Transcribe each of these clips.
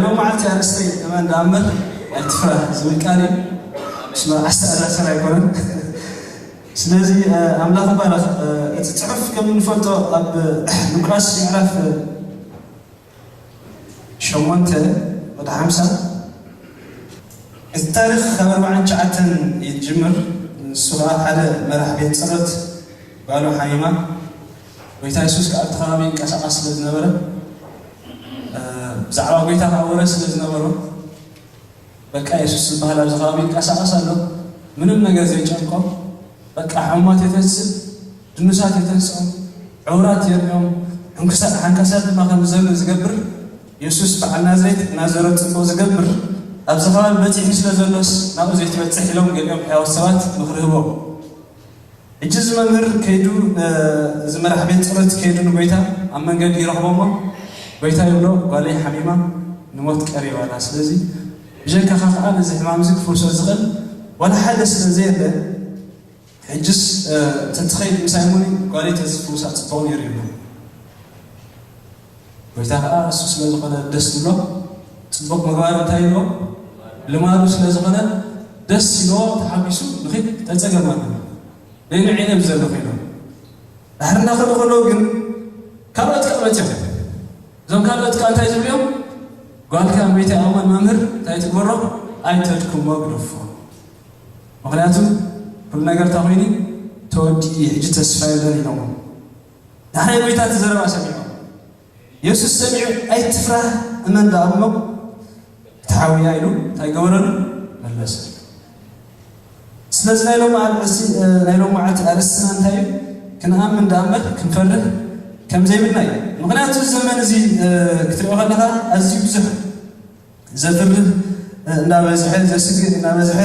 ሎም መዓልቲ ኣርእስተይ እመን ደኣ እምበር ኣይትፍራህ ዝብል ቃል እዩ። ምስ መርዓስ ተኣሳሰር ኣይኮነን። ስለዚ ኣምላኽ ይባረኽ። እቲ ጽሑፍ ከም እንፈልጦ ኣብ ሉቃስ ምዕራፍ ሸሞንተ ወደ ሓምሳ እቲ ታሪኽ ካብ ኣርባዓን ትሽዓተን ይጅምር። ንሱ ከዓ ሓደ መራሕ ቤት ጸሎት ጓሉ ሓሚማ፣ ጎይታ የሱስ ከዓ ኣብቲ ከባቢ ይንቀሳቐስ ስለ ዝነበረ፣ ብዛዕባ ጎይታ ከዓ ወረ ስለ ዝነበሮ፣ በቃ የሱስ ዝበሃል ኣብዚ ከባቢ ይንቀሳቐስ ኣሎ፣ ምንም ነገር ዘይጨንቆ፣ በቃ ሕሙማት የተንስእ፣ ድኑሳት የተንስኦም፣ ዕውራት የርእዮም፣ ሕንክሳ-፣ ሓንካሳት ድማ ከም ዝዘሉ ዝገብር፣ የሱስ በዓል ናዝሬት ናዘሮ ጽቡቕ ዝገብር፣ ኣብዚ ከባቢ በጺሑ ስለ ዘሎስ ናብኡ ዘይትበጽሕ ኢሎም ገሊኦም ሕያዎት ሰባት ምኽሪ ህቦም። ሕጂ እዚ መምህር ከይዱ፣ እ፣ እዚ መራሕ ቤት ጸሎት ከይዱ ንጎይታ ኣብ መንገዲ ይረኽቦ እሞ፣ ጎይታ ይብሎ፣ "ጓለይ ሓሚማ ንሞት ቀሪባ ኣላ። ስለዚ ብጀካኻ ከኣ ነዚ ሕማም እዚ ክፍውሶ ዝኽእል ዋላ ሓደ ስለ ዘየለ፣ ሕጅስ፣ እ፣ ተትኸይድ ምሳይ እሞኒ ጓለይ ተዝፍውሳ ጽቡቕ ነይሩ" ይብሎ። ጎይታ ከኣ እሱ ስለ ዝኾነ ደስ ዝብሎ፣ ጽቡቕ ምግባር እንታይ ኢልዎ? ልማዱ ስለ ዝኾነ ደስ ኢልዎ ተሓጒሱ ንኺድ ተጸገም ኣሎ። ነይኑ ዒነብ ዘሎ ኮይኖም። ድሕሪ እናኸዱ ከለዉ ግን ካልኦት ከኣ መጺኦም። እዞም ካልኦት ከኣ እንታይ ዝብሉ እዮም? "ጓልካ መይታ እያ እሞ ንመምህር እንታይ ትግበሮ? ኣይተድክሞ፣ ግደፎ። ምኽንያቱ ኩሉ ነገር እንታይ ኮይኑ? ተወዲኡ እዩ፣ ሕጂ ተስፋ የለን" ኢሎሞ። ዳሕራይ ጎይታ እቲ ዘረባ ሰሚዖም። የሱስ ሰሚዑ፣ "ኣይትፍራህ፣ እመን ደኣ እሞ ክትሓዊ እያ" ኢሉ እንታይ ገበረሉ? መለሰ። ስለዚ ናይ ሎም ኣርእስቲ፣ እ፣ ናይ ሎም መዓልቲ ኣርእስትና እንታይ እዩ? ክንኣምን ደኣ እምበር ክንፈርህ ከም ዘይብልና እዩ። ምኽንያቱ እዚ ዘመን እዚ፣ እ፣ ክትሪኦ ከለኻ ኣዝዩ ብዙሕ ዘፍርህ፣ እ፣ እናበዝሐ፣ ዘስግእ እናበዝሐ፣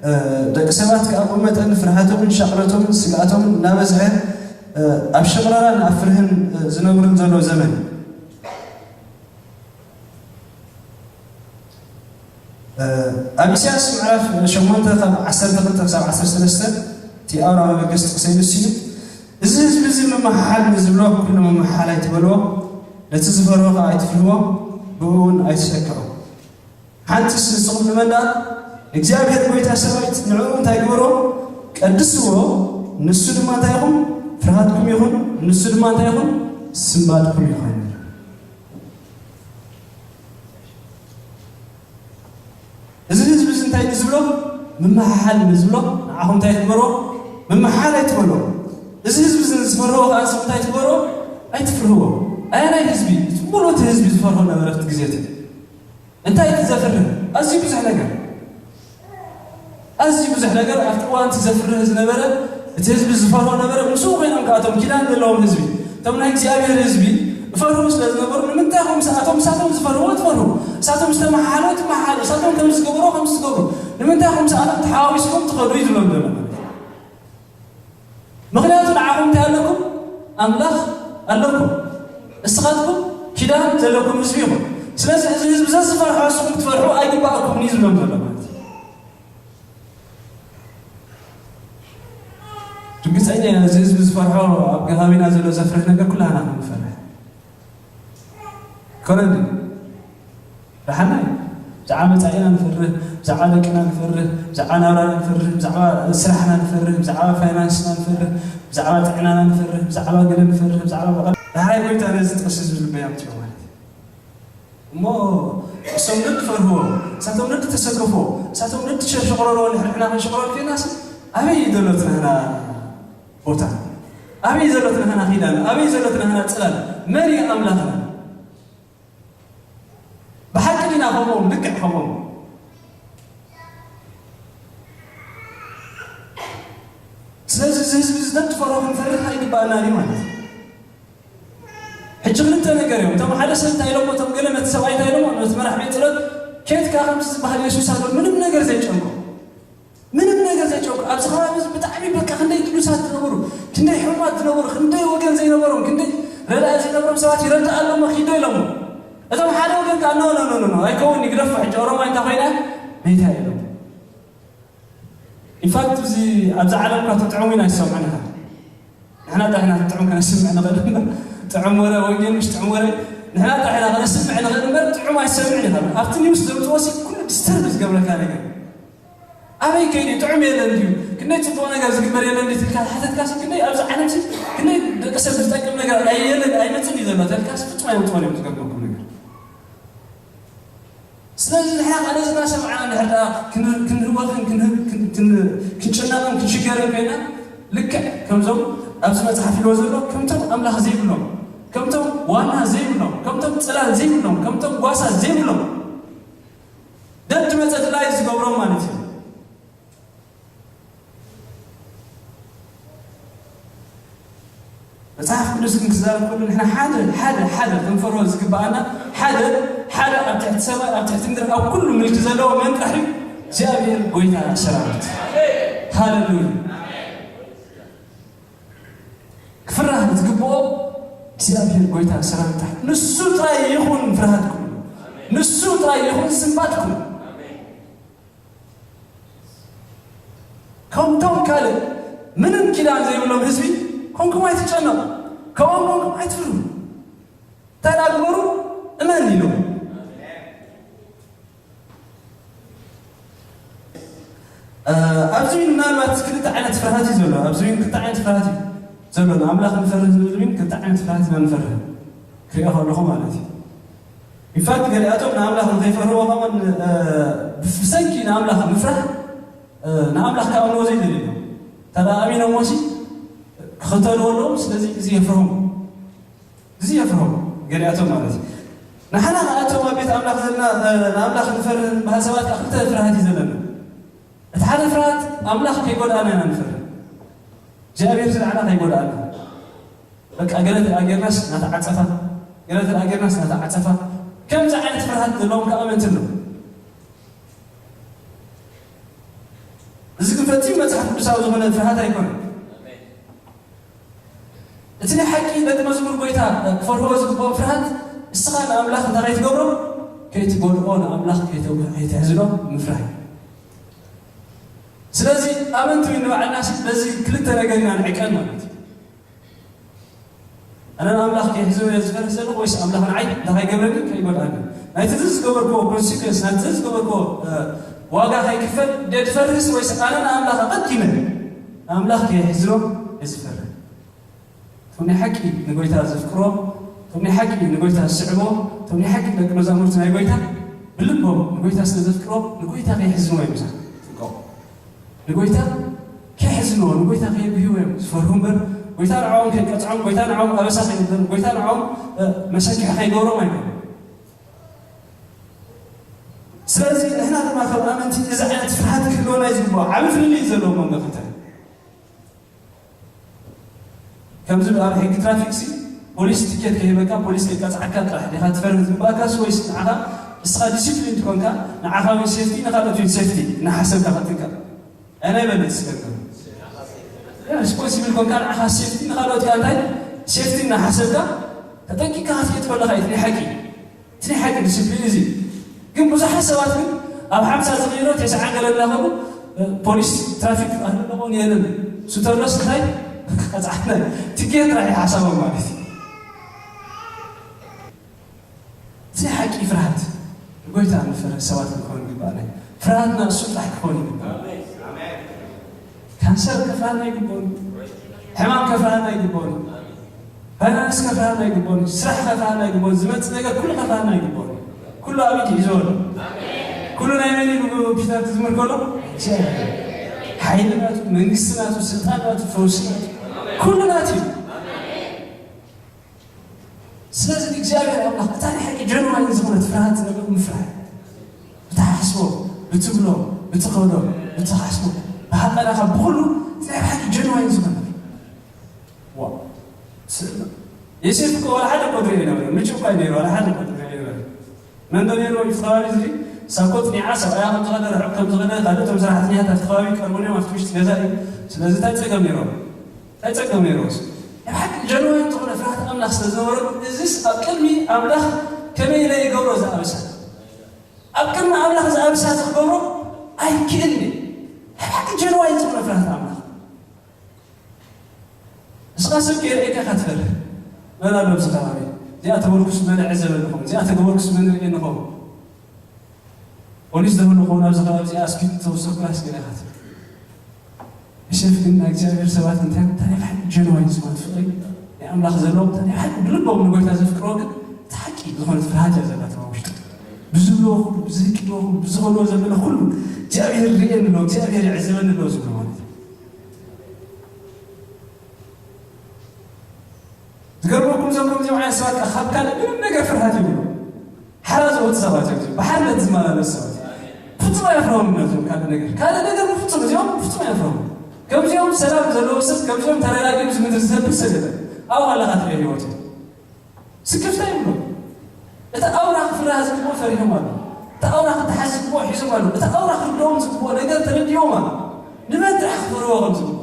እ፣ ደቂ ሰባት ከኣ ብኡ መጠን ፍርሃቶምን ሻቕሎቶምን ስግኣቶምን እናበዝሐ፣ እ፣ ኣብ ሽቕረራን ኣብ ፍርህን፣ እ፣ ዝነብሩን ዘለዉ ዘመን እዩ። እ፣ ኣብ ኢሳያስ ምዕራፍ ሸሞንተ ካብ ዓሰርተ ክልተ ክሳብ ዓሰርተ ሰለስተ እቲ ኣውራ መበገሲ ጥቕሰይ ንሱ እዩ። "እዚ ህዝቢ እዚ ምምሕሓል ንዝብሎ ኩሉ ምምሕሓል ኣይትበልዎ፣ ነቲ ዝፈርሆ ከኣ ኣይትፍርህዎ፣ ብኡ እውን ኣይትሰክዑ። ሓንትስ ንስኹም ንመን ደኣ? ንእግዚኣብሔር ጎይታ ሰራዊት ንዕኡ እንታይ ግበሮ? ቀድስዎ፣ ንሱ ድማ እንታይ ይኹን? ፍርሃትኩም ይኹን፣ ንሱ ድማ እንታይ ይኹን? ስንባድኩም ይኹን።" እዚ ህዝቢ እዚ እንታይ እዩ ዝብሎ? ምምሓሓል እዩ ዝብሎ። ንዓኹም እንታይ ትግበርዎ? ምምሓሓል ኣይትበልዎ። እዚ ህዝቢ እዚ ዝፈርህዎ ከኣ ንስኹም እንታይ ትግበርዎ? ኣይትፍርህዎ። ኣየናይ ህዝቢ? ሙሉ እቲ ህዝቢ ዝፈርሆ ነበረ ኣብቲ ግዜ እቲ። እንታይ እቲ ዘፍርህ? ኣዝዩ ብዙሕ ነገር። ኣዝዩ ብዙሕ ነገር ኣብቲ እዋን እቲ ዘፍርህ ዝነበረ፣ እቲ ህዝቢ ዝፈርሆ ነበረ። ምስኡ ኮይኖም ከኣቶም ኪዳን ዘለዎም ህዝቢ፣ እቶም ናይ እግዚኣብሔር ህዝቢ እፈርሁ ስለ ዝነበሩ፣ ንምንታይ ኢኹም ምስኣቶም፣ እሳቶም ዝፈርህዎ ትፈርሁ፣ እሳቶም ዝተመሓሎ ትመሓሉ፣ እሳቶም ከም ዝገበሩ ከም ዝገብሩ፣ ንምንታይ ኢኹም ምስኣቶም ተሓዋዊስኩም ትኸዱ እዩ ዝብሎም ዘሎ ማለት እዩ። ምኽንያቱ ንዓኹም እንታይ ኣለኩም? ኣምላኽ ኣለኩም። እስኻትኩም ኪዳን ዘለኩም ህዝቢ ኢኹም። ስለዚ እዚ ህዝቢ ዘዝፈርሖ ንስኹም ክትፈርሑ ኣይግባእኩምን እዩ ዝብሎም ዘሎ ማለት እዩ። ርግጸኛ እየ፣ እዚ ህዝቢ ዝፈርሖ ኣብ ከባቢና ዘሎ ዘፍርህ ነገር ኩላህና ከም ንፈርሕ። ኮነ እንዲ? ደሓና እዩ። ብዛዕባ መጻኢና ንፈርህ፣ ብዛዕባ ደቅና ንፈርህ፣ ብዛዕባ ናብራና ንፈርህ፣ ብዛዕባ ስራሕና ንፈርህ፣ ብዛዕባ ፋይናንስና ንፈርህ፣ ብዛዕባ ጥዕናና ንፈርህ፣ ብዛዕባ ገለ ንፈርህ፣ ብዛዕባ በቐል። ዳሕራይ ጎይታ ነዚ ጥቕሲ እዚ ልበይ ኣምጽኦ ማለት እዩ። እሞ እሶም ነዲ ፈርህዎ፣ እሳቶም ነዲ ተሰከፍዎ፣ እሳቶም ነዲ ሸ-፣ ሸቕረርዎ፣ ንሕና ክንሸቕረር ኮይናስ ኣበይ እዩ ዘሎ እቲ ናህና ቦታ? ኣበይ እዩ ዘሎ እቲ ናህና ኪዳን? ኣበይ እዩ ዘሎ እቲ ናህና ጽላል? መን እዩ ኣምላኽና? ብሓቂ ዲና ከምኦም? ልክዕ ከምኦም? ስለዚ እዚ ህዝቢ እዚ ነቲ ፈርዖ ክንፈርህ ኣይግባእናን እዩ ማለት እዩ። ሕጂ ክልተ ነገር እዮም። እቶም ሓደ ሰብ እንታይ ኢሎሞ? እቶም ገለ ነቲ ሰብኣይ እንታይ ኢሎሞ? ነቲ መራሕ ቤት ጸሎት፣ "ኬትካ ከምዚ ዝበሃል የሱስ ኣሎ፣ ምንም ነገር ዘይጨንቆ፣ ምንም ነገር ዘይጨንቆ፣ ኣብዚ ከባቢ እዚ ብጣዕሚ በቃ ክንደይ ቅዱሳት ዝነበሩ፣ ክንደይ ሕሙማት ዝነበሩ፣ ክንደይ ወገን ዘይነበሮም፣ ክንደይ ረዳኢ ዘይነበሮም ሰባት ይረዳእ ኣሎ እሞ ኪዶ" ኢሎሞ። እቶም ሓደ ወገን ከኣ፣ "ኖ፣ ኖ፣ ኖ፣ ኖ፣ ኖ፣ ኣይከውን፣ ይግደፎ፣ ሕጂ ኦሮማይ እንተ ኮይነ መይታ" ኢሎም። ኢንፋክት፣ እዚ ኣብዚ ዓለም እኳ እቲ ጥዑም ኢና ይሰምዑና። ንሕና ጥዕና ጥዑም ከነስምዕ ንኽእል እምበር፣ ጥዑም ወረ፣ ወንጌል ምስ ጥዑም ወረ፣ ንሕና ጥራሕ ኢና ከነስምዕ ንኽእል እምበር ጥዑም ኣይሰምዕን ኢና። ኣብቲ ኒውስ ዘምፅዎ ሲ ኩሉ ዲስተርብ ዝገብረካ ነገር ኣበይ ከይዲ ጥዑም የለን ድዩ? ክንደይ ፅቡቕ ነገር ዝግበር የለን ድዩ? ትልካ ሓተትካ ሲ ክንደይ ኣብዚ ዓለም ሲ ክንደይ ደቂ ሰብ ዝጠቅም ነገር ኣየለን ኣይመፅን እዩ ዘሎ ተልካ ሲ ፍፁም ኣይመፅኦን እዮም ዝገርመኩም ነገር። ስለዚ ንሕና ቃል እዚ እናሰምዕና እንድሕር ደኣ ክን- ክንህወኽን ክንህብ- ክን- ክን- ክንጭነቕን ክንሽገርን ኮይና ልክዕ ከምዞም ኣብዚ መፅሓፍ ኢልዎ ዘሎ ከምቶም ኣምላኽ ዘይብሎም ከምቶም ዋና ዘይብሎም ከምቶም ፅላል ዘይብሎም ከምቶም ጓሳ ዘይብሎም ደድ መፀ ድላይ ዝገብሮም ማለት እዩ። መጽሓፍ ቅዱስ ግን ክዛረብ ከሎ ንሕና ሓደ ሓደ ሓደ ክንፈርሆ ዝግብኣና ሓደ ሓደ ኣብ ትሕቲ ሰማይ ኣብ ትሕቲ ምድሪ ኣብ ኩሉ ምልኪ ዘለዎ መን ጥራሕ እዩ እግዚኣብሔር ጎይታ ሰራዊት። ሃለሉያ። ክፍራህ ዝግብኦ እግዚኣብሔር ጎይታ ሰራዊት ጥራሕ። ንሱ ጥራይ ይኹን ፍርሃትኩም፣ ንሱ ጥራይ ይኹን ስንባትኩም። ከምቶም ካልእ ምንም ኪዳን ዘይብሎም ህዝቢ ኮንኩም ኣይትጨነቑ፣ ከምኦም ኮንኩም ኣይትፍርሁ። እንታይ ደኣ ግበሩ? እመን ኢሉ። ኣብዚ ምናልባት ክልተ ዓይነት ፍርሃት እዩ ዘሎ። ኣብዚ ክልተ ዓይነት ፍርሃት እዩ ዘሎ። ንኣምላኽ ንፈርህ ዝብል ክልተ ዓይነት ፍርሃት ኢና ንፈርህ ክሪኦ ከለኹ ማለት እዩ። ኢንፋክት ገሊኣቶም ንኣምላኽ ንኸይፈርህዎ ከማን ብሰንኪ ንኣምላኽ ምፍራሕ ንኣምላኽ ክኣምንዎ ዘይደልዩ እዮም። ተዳ ኣሚኖሞ ሲ ክኽተልዎ ኣለዎም። ስለዚ እዚ የፍርሆም፣ እዚ የፍርሆም ገሊኣቶም ማለት እዩ። ንሓና ንኣቶም ኣብ ቤት ኣምላኽ ዘለና ንኣምላኽ ንፈርህ ዝበሃል ሰባት ክልተ ፍርሃት እዩ ዘለና። እቲ ሓደ ፍርሃት ኣምላኽ ከይጎድኣና ኢና ንፈርህ። እግዚኣብሔር ስለ ዓና ከይጎድኣና በቃ ገለ ተደኣ ጌርናስ ናተዓጸፋ፣ ገለ ተደኣ ጌርናስ ናተዓጸፋ። ከምዚ ዓይነት ፍርሃት ዘለዎም ከዓ ኣመንቲ ኣለዉ። እዚ ግን ፈጺሙ መጽሓፍ ቅዱሳዊ ዝኾነ ፍርሃት ኣይኮነን። እቲ ናይ ሓቂ ደቂ መዝሙር ጎይታ ክፈርህዎ ዝግብኦም ፍርሃት እስኻ ንኣምላኽ እንታይ ከይትገብሮ ከይትጎድኦ ንኣምላኽ ከይተሕዝኖ ምፍራህ እዩ። ስለዚ ኣመንቲ ንባዕልና በዚ ክልተ ነገር ኢና ንዕቀን ማለት እዩ። ኣነ ንኣምላኽ ከይሕዝኖ እየ ዝፈርህ ዘለኹ ወይስ ኣምላኽ ንዓይ እንታይ ከይገብረኒ ከይጎድኣኒ ናይቲ ዝዝገበርክዎ ኮንሲኩንስ ናይቲ ዝዝገበርክዎ ዋጋ ከይክፈል ድየ ዝፈርህስ ወይስ ኣነ ንኣምላኽ ኣቐዲመ ንኣምላኽ ከይሕዝኖ እየ ዝፈርህ። እቶም ናይ ሓቂ ንጎይታ ዘፍቅሮ እቶም ናይ ሓቂ ንጎይታ ዝስዕቦ እቶም ናይ ሓቂ ደቂ መዛሙርቲ ናይ ጎይታ ብልቦም ንጎይታ ስለ ዘፍቅሮ ንጎይታ ከይሕዝንዎ እዮም ዝጥቀሙ። ንጎይታ ከይሕዝንዎ ንጎይታ ከየብህይዎ እዮም ዝፈርሁ እምበር ጎይታ ንዕኦም ከይቀፅዖም ጎይታ ንዕኦም ኣበሳ ከይገብር ጎይታ ንዕኦም መሰኪሕ ከይገብሮም ኣይኮኑ። ስለዚ ንሕና ድማ ከም ኣመንቲ እዚ ዓይነት ፍርሃት ክህልወና እዩ ዝግባኦ። ዓብዪ ፍልልይ ዘለዎ መንጎ ክልተ ከምዚ ኣብ ሕጊ ትራፊክ ሲ ፖሊስ ቲኬት ከይበካ ፖሊስ ከይቀፅዓካ ጥራሕ ዲኻ ትፈርህ ዝግባእካ ሲ ወይስ ንዓኻ እስኻ ዲሲፕሊን ትኮንካ ንዓኻ እውን ሴፍቲ ንካልኦት እውን ሴፍቲ እናሓሰብካ ክትጥቀም ኣየናይ በለፅ ስከካ ሪስፖንሲብል ኮንካ ንዓኻ ሴፍቲ ንካልኦት ካ እንታይ ሴፍቲ እናሓሰብካ ተጠንቂካ ክትከይድ ከለካ እዩ ናይ ሓቂ እቲ ናይ ሓቂ ዲስፕሊን እዚ ግን ብዙሓት ሰባት ግን ኣብ ሓምሳ ዝቕይሮ ተስዓ ገለ እናኸዱ ፖሊስ ትራፊክ ኣለለኹን የለን ሱተሎስ እንታይ ቀፅዓትና ትጌር ጥራሕ ሓሳቦም ማለት እዩ። እቲ ናይ ሓቂ ፍርሃት ንጎይታ ንፈርህ ሰባት ክንከውን ይግባኣና። ፍርሃትና እሱ ጥራሕ ክኸውን ይግባእ። ካንሰር ከፍርሃና ይግባእ። ሕማም ከፍርሃና ይግባእ። ፋይናንስ ከፍርሃና ይግባእ። ስራሕ ከፍርሃና ይግባእ። ዝመጽእ ነገር ኩሉ ከፍርሃና ይግባእ። ኩሉ ኣብ ኢድ ይዞ ኣሎ። ኩሉ ናይ መን ኢሉ ፒተር ትዝምር ከሎ ሓይሊ ናቱ፣ መንግስቲ ናቱ፣ ስልጣን ናቱ፣ ፈውሲ ናቱ ኩሉ ናቱ እዩ። ስለዚ እግዚኣብሔር ኣምላኽ እታ ናይ ሓቂ ጀንዋይን ዝኾነት ፍርሃት ዝነበሩ ምፍራህ ብትሓስቦ ብትብሎ ብትኸዶ ብትሓስቦ ብሃቀናኻ ብኩሉ ናይ ሓቂ ጀንዋይን ዝኾነ ዮሴፍ እኮ ዋላ ሓደ እኮ ድሬ ነበረ ምጭ እኳ ነይሩ ዋላ ሓደ እኮ ድሬ ነበረ መንዶ ነይሩ እቲ ከባቢ እዚ ሳኮ ፅኒዓ ሰብኣያ ከም ዝኸደ ርሑቕ ከም ዝኸደ ካልእ እቶም ሰራሕተኛታት ኣብቲ ከባቢ ቀርቦም እዮም ኣብቲ ውሽጢ ገዛ እዩ ስለዚ እንታይ ፀገም ነይሮም እንታይ ጸገም ነይርዎስ? ናይ ብሓቂ ጀንዋይን ዝኾነ ፍርሃት ኣምላኽ ስለ ዝነበሮም፣ እዝስ ኣብ ቅድሚ ኣምላኽ ከመይ ኢለ ይገብሮ ዝኣበሳ? ኣብ ቅድሚ ኣምላኽ ዝኣበሳ እዚ ክገብሮ ኣይክእልን እየ። ናይ ብሓቂ ጀንዋይን ዝኾነ ፍርሃት ኣምላኽ። ንስኻ ሰብ ከይርእየካ ኢኻ ትፈርህ። መን ኣሎ ኣብዚ ከባቢ? እዚኣ ተበልኩስ መን ዕዘበኒ ኸውን፣ እዚኣ ተገበርኩስ መን ርእየኒ ኸውን። ፖሊስ ዘበሉ ኸውን ኣብዚ ከባቢ እዚኣ እስኪ ተወሰኩላስ ገለ ኢኻ ትብል። እሸፍ ግን ናይ እግዚኣብሔር ሰባት እንታይ እንታይ ናይ ብሓቂ ጀንዋይን ስማት ፍቕሪ ናይ ኣምላኽ ዘለዎም እንታይ ናይ ብሓቂ ብልቦም ንጎይታ ዘፍቅርዎ ግን እቲ ሓቂ ዝኾነት ፍርሃት እያ ዘላትዋ ውሽጡ። ብዝብልዎ ኩሉ፣ ብዝህቅድዎ ኩሉ፣ ብዝኸድዎ ዘበለ ኩሉ እግዚኣብሔር ርእየኒ ኣሎ፣ እግዚኣብሔር ይዕዘበኒ ኣሎ ዝብሉ ማለት እዩ። ዝገርመኩም እዞም ከምዚኦም ዓይነት ሰባት ካብ ካልእ ምንም ነገር ፍርሃት ይብሉ። ሓራ ዝወጡ ሰባት እዮም እዚኦም። ብሓርነት ዝመላለሱ ሰባት እዮም። ፍጹም ኣየፍርሆምን እዮም እዚኦም ካልእ ነገር። ካልእ ነገር ብፍጹም እዚኦም ብፍጹም ኣየፍርሆምን። ከምዚኦም ሰላም ዘለዎ ሰብ፣ ከምዚኦም ተረጋጊኡ እዚ ምድሪ ዝነብር ሰብ የለን። ኣብኡ ከለኻ ትርኢ ህይወቱ። ስክፍታ ይብሉ። እቲ ኣውራ ክፍርሃ ዝግብኦ ፈሪሆም ኣሎ። እቲ ኣውራ ክተሓዝ ዝግብኦ ሒዞም ኣሎ። እቲ ኣውራ ክርድኦም ዝግብኦ ነገር ተረዲኦም ኣሎ። ንመን ጥራሕ ክፈርዎ ከም ዝግብኦ።